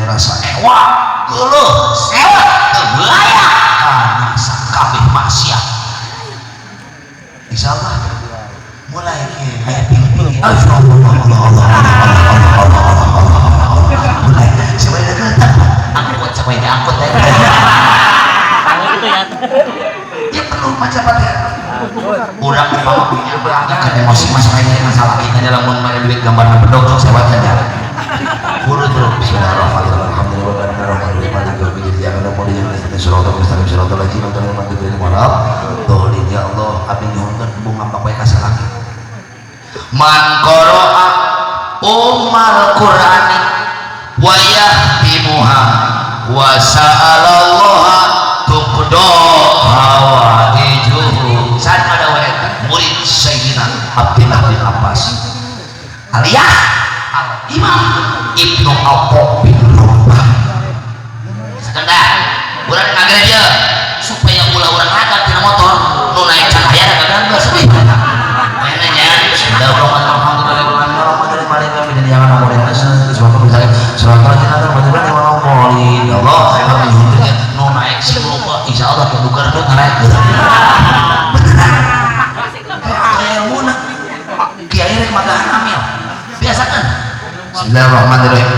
Jadi rasa ewa geuleuh sewot teu belaya kana sakabeh maksiat. Insyaallah mulai ke aya pilih-pilih. Allah Allah Allah Allah Allah Allah Allah Allah mulai sebenarnya dekat angkut sampai diangkut ya. Itu ya. Ya perlu baca Fatihah. Urang umpama punya kan emosi masalah ini, masalah ini dalam mun mere duit gambar bedog sok sewot saja. Buru terus bismillahirrahmanirrahim. Alhamdulillah maliki yaumiddin iyyaka na'budu wa iyyaka nasta'in shiratal mustaqim shiratal ladzina an'amta 'alaihim waladdallin. Ya Allah, abdi nyuhunkeun bunga bapak ka salaki. Man qara'a ummal qur'ani wa yahtimuha wa sa'alallaha tuqda hawaijuhu. Saat ada eta murid Sayyidina Abdullah bin Abbas alias Al Imam Ibnu Atha bin Rabah. Sekedar urang ngagere dia supaya ulah urang ragam tina motor nu naik can aya ragam geus sedih nanya. Bismillahirrahmanirrahim. Ya Allah, nu naik si lupa insyaallah keduker nu naik beneran ilmuna kiai rek magahan amil biasakan. Bismillahirrahmanirrahim.